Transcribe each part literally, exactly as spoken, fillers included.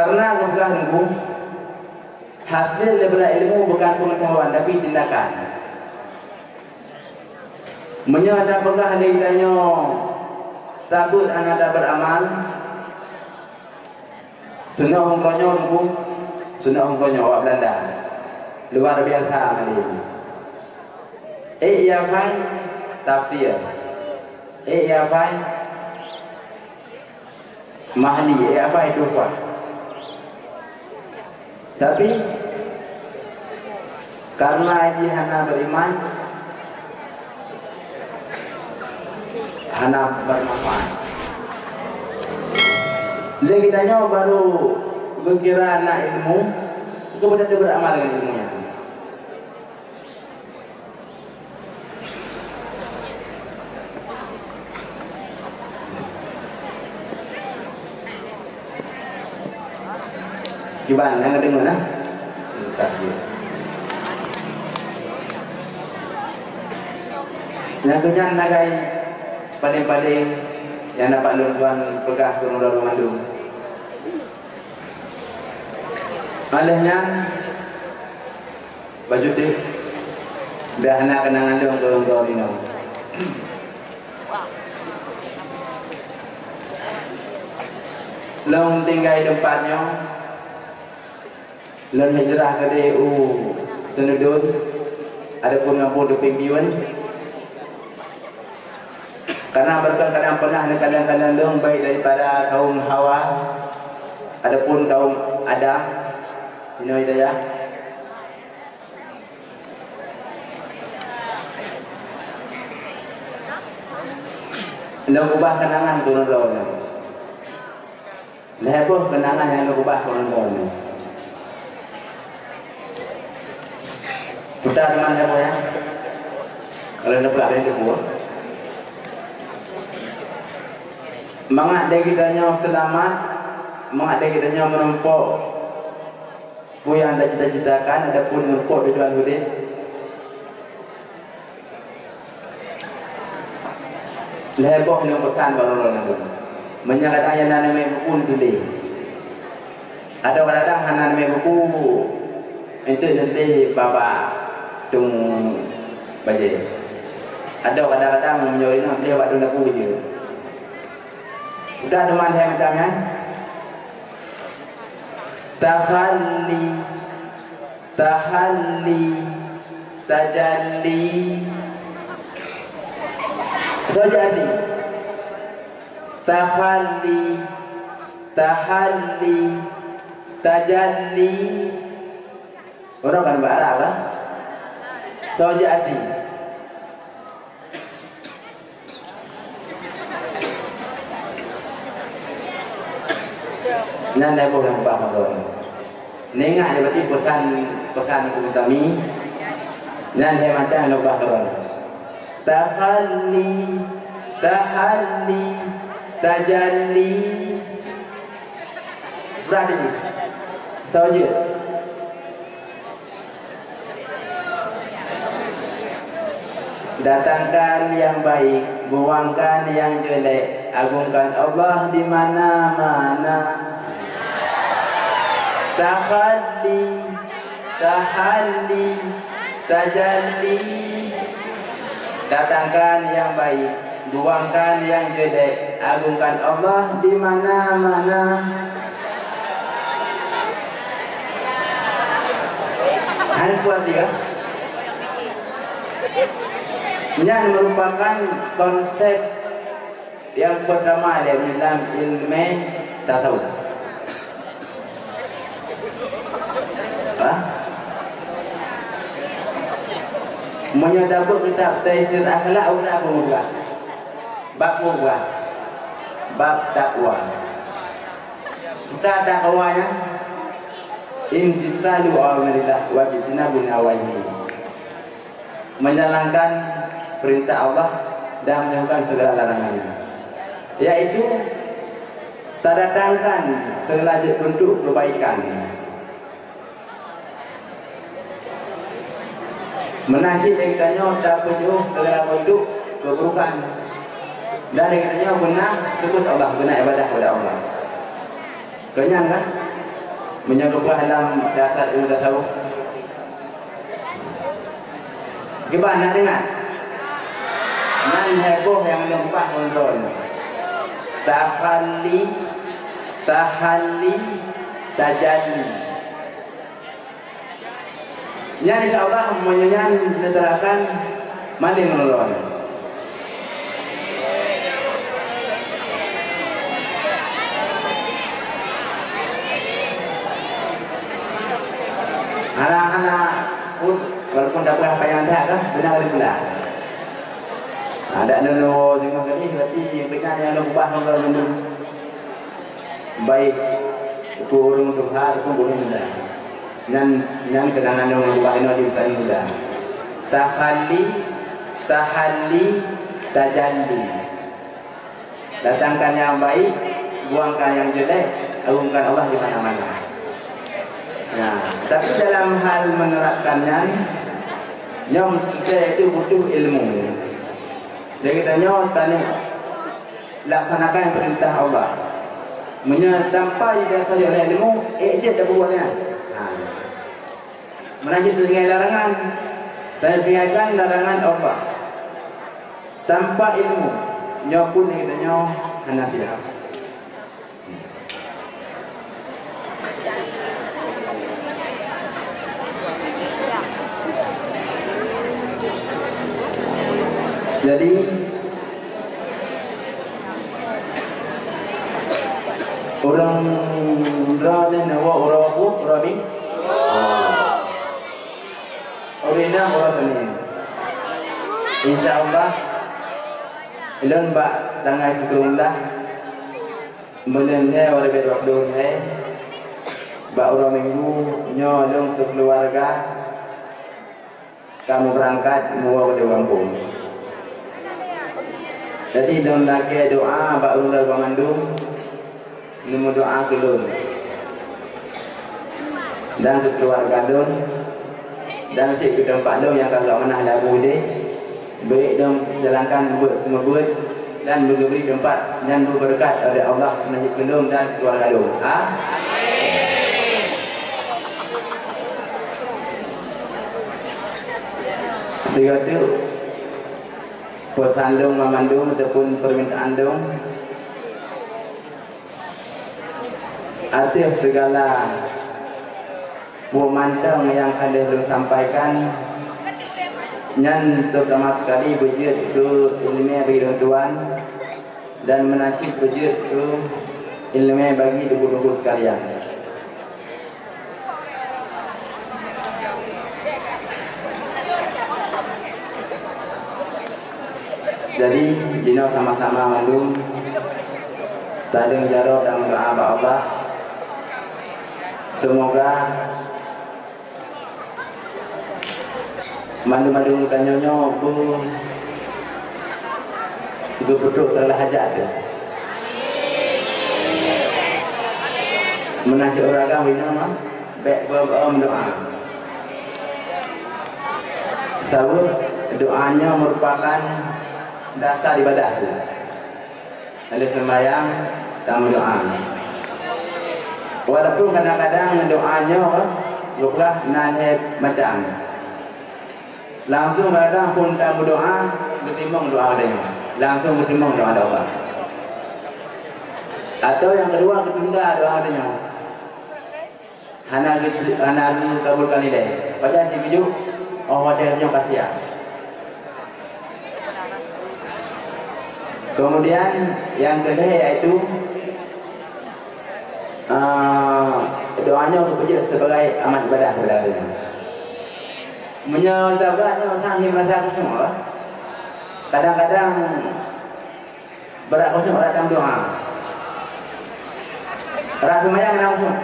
Karena geupeugah Teungku, hasil daripada ilmu bukan pengetahuan, tapi tindakan. Meunyoe tapeugah lé geutanyoe tabeuet hana tabeuet amal, seunoh uroe nyoe Teungku, seunoh uroe nyoe awak Belanda luar biasa alim. Ék ya fai tafsir, ék ya fai Mahli, eh, apa itu, Pak? Tapi, karena jih hana beriman, hana bermanfaat. Jadi, kita nyoe baru berkira anak ilmu, itu benar-benar beramal dengan ilmunya. Kiban, nyang deungoe na? Nyang keunyan nagai padeng-padeng nyang dapat lôn tuan peugah keu lôn mandum. Oleh nyan, baju teh, biar hana kenangan lôn keu droe inoe. Lôn tinggai teumpat nyoe, lôn hijrah keudeh u Seunudon, adapun ngon Po Duping Biyuen. Karena berkat kadang pernah neukalon-kalon lôn baik daripada kaum Hawa adapun kaum Adam, inoe dayah. Lôn ubah keunangan turun lôn. Lhèe boh keunangan nyang lôn ubah keu lôn droeneuh. Putar teuma lhèe boh nyan. Kalau lôn peugah lhèe boh. Mangat dèk geutanyoe seulamat, mangat dèk geutanyoe meurumpok peue nyang tacita-citakan, adapun meurumpok tujuan udép. Lhèe boh lôn peusan bak droeneuh. Meunyoe gata nyang na neumè buku, tuléh. Adak kadang-kadang hana neumè buku, eunteuk neutuléh bak-bak tueng bajèe. Adak kadang-kadang meunyoe inong tuléh bak tueng dapu jeuet. Udah teuma lhèe macam nyan. Takhalli. Tahalli, tajalli, tajalli, tahalli, tahalli, tajalli. Orang kan bahasa apa? Tajalli. Nyan lhèe boh nyang ubah keu droeneuh. Neuingat lé berarti peusan, peusan Teungku Sami. Nyan lhèe macam nyang ubah keu droeneuh. Takhalli, tahalli, tajalli. Berarti. Tahu je. Datangkan yang baik, buangkan yang jelek, agungkan Allah di mana-mana. Takhalli, tahalli, tajalli. Datangkan yang baik, buangkan yang jelek, agungkan Allah di mana-mana. Hai puan tiga. Nyan merupakan konsep yang pertama dalam ilmu tasawuf. Ha? Meunyoe tabeuet kitab Taisir Akhlak, udah pemuda. Bab pemuda. Bab takwa. Kita takwanya imtitsalu awamirillah wajtinabu nawahi. Menjalankan perintah Allah dan menjauhkan segala larangan-Nya, yaitu tadatangkan segala bentuk kebaikan. Meunan cit dari geutanyoe tapeujeuôh segala bentuk keuburukan. Dan dari geutanyoe beuna sebut Allah, beuna ibadah kepada Allah. Keunyan kan? Meunyoe geupeugah lam dasar ilmu tasawuf, kiban na deungoe? Nan heboh nyang lôn peugah ngon droeneuh. Takhalli, tahalli, tajalli. Nyan insya Allah meunyoe nyan neuterapkan, mandum lôn. Hana, hana, pun, walaupun dah peugah panyang that kan, beuna lé pula. Ha, dak neulo singoh tadi, berarti nyang beuna nyang lôn ubah ngon lôn mandum. Baik, keu ureueng tuha ataupun ureueng muda. Nyan, nyan keunangan nyang ubah inoe di usaha muda. Takhalli, tahalli, tajalli. Datangkan yang baik, buangkan yang jelek, agungkan Allah di mana-mana. Nah, tapi dalam hal menerapkan nyan, nyoe kita itu butuh ilmu. Jadi kita nyoe tanya laksanakan perintah Allah. Meunyoe tanpa idasari oleh ilmu, eh, jeuet tabubuet nyan. Ha. Meunan cit tinggai larangan. Saya tinggalkan larangan Allah. Tanpa ilmu, nyoe pun geutanyoe hana siap. Jadi, ureueng droeneuh neuwoe uroe bu-, uroe mi-, uroe inong, uroe Senin. Insya Allah, lôn bak tanggai sikureueng blah, buleuen lhèe, dua ribu dua puluh lhèe, bak uroe Minggu nyoe lôn sikeuluwarga ka meubeurangkat meuwoe u gampông. Jadi, lôn lakèe doa bak ureueng banmandum, neumeudoa keu lôn dan keu keuluwarga lôn, dan cit keu teumpat lôn nyang ka lôn manah lagu deh. Bèk lôn jalankan buet seumeubeuet dan beugeubri teumpat nyang beubeureukat oleh Allah meunan cit keu lôn dan keuluwarga lôn. Amin. Sigoe teuk peusan lôn banmandum ataupun peumintaan lôn ateueh sigala peue mantong nyang ka lheueh lôn sampaikan, nyan teutama sikali beujeuet keu ileumèe bagi lôn tuan dan meunan cit beujeuet keu ileumèe bagi teungku-teungku sikalian. Jadi, jinoe sama-sama mandum saléng jaroe dan meudoa bak Allah. Seumoga mandum-mandum tanyoe nyoe beu-, beupeutrok segala hajat teuh. Meunan cit ureueng agam inong, bèk beu-, beu-, meudoa. Sabab doa nyoe meurupakan dasar ibadah teuh. Lheueh seumbahyang, tameudoa. Walaupun kadang-kadang doa nyoe geupeugah na lhèe macam. Langsung kadang phon tameudoa, geutimong doa geutanyoe. Langsung geutimong doa Allah. Atau nyang keudua, geutunda doa geutanyoe. Hana geu-, hana geukabulkan ilèe. Padahai sijuek, oh, watèe nyoe ka siap. Kemudian, nyang keulhèe yaitu, eh, doa nyoe geupeujeuet sebagai amat ibadah kepada Allah. Meunyoe sabat nyoe, hana meurasa khusyuk, kadang-kadang brat khusyuk rot tameudoa. Rot seumayang hana khusyuk.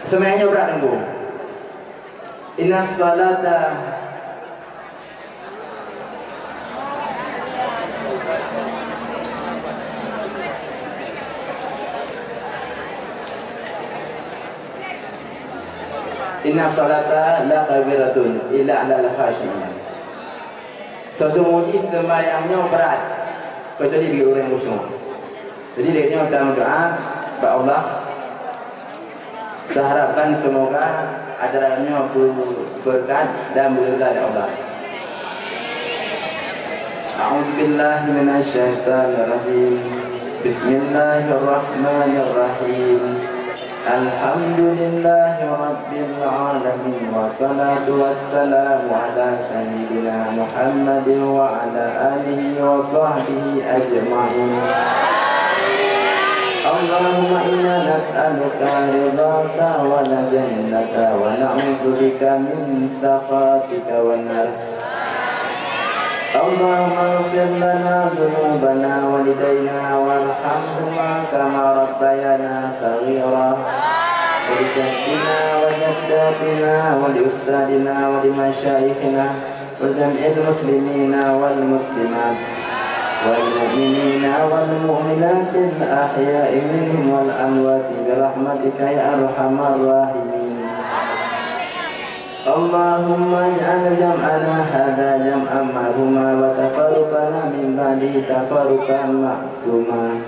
Seumayang nyoe brat teungku. Inna salata Inna salata la kabiratun illa 'alal khasyi'in. Sesungguhnya sembahyang nyoe berat, kecuali bagi orang khusyuk. Jadi, lé nyoe tameudoa, Bak Allah, saya harapkan semoga acara nyoe beubeureukat dan beureudah lé Allah. A'udzubillahi minasyaitonirrajim. Bismillahirrahmanirrahim. Alhamdulillahirabbil alamin, wassalatu wassalamu ala sayyidina Muhammadin wa ala alihi wa sahbihi ajma'in. Allahumma inna nas'aluka ridhaka wal jannata wa na'udzubika min sakhatika wan nar. Allahumma ighfir lana dzunubana wa liwalidina warhamhuma kama rabbayana shaghira. Wa li jaddina wa jaddatina wa li ustadzina wa li masyaikhina wa li jami'il muslimina wal muslimat wal mu'minina wal mu'minatil ahya'i minhum wal amwati bi rahmatika ya arhamar rahimin. Allahumma ij'al jam'ana hadza jam'an marhuma wa tafarruqana min ba'dihi tafarruqan ma'suma.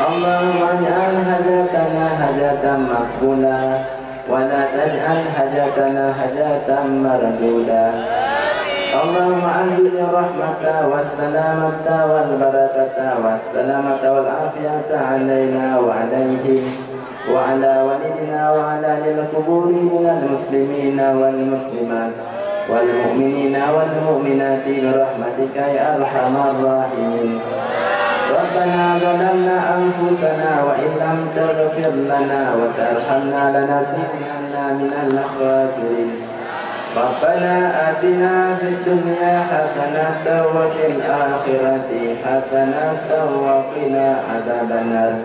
Allahumma ij'al hajatana hajatan maqbula wa la taj'al hajatana hajatan marduda. Allahumma anzil rahmata was salamata wal barakata was salamata wal afiyata alaina wa alaihim wa ala walidina wa ala ahli quburi minal muslimina wal muslimat wal mu'minina wal mu'minati bi rahmatika ya arhamar rahimin. Rabbana zalamna anfusana wa illam taghfir lana wa tarhamna lanakunanna minal khasirin. Rabbana atina fid dunya hasanatan wa fil akhirati hasanatan wa qina adzabannar.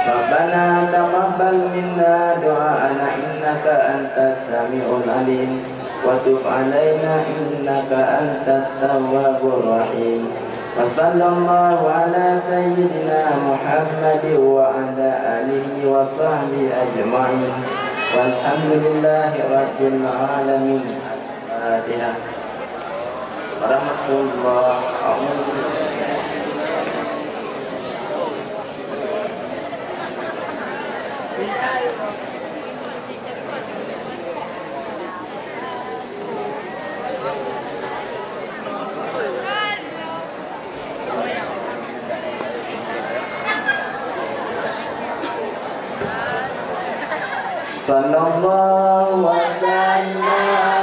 Rabbana taqabbal minna du'aana innaka antas samiul alim wa tub alaina innaka antat tawwabur rahim. Wa sallallahu ala sayyidina Muhammad wa ala alihi wa sahbihi ajma'in. Walhamdulillahi rabbil alamin. Al-Fatihah. Warahmatullahi wabarakatuh. Sallallahu wasallam.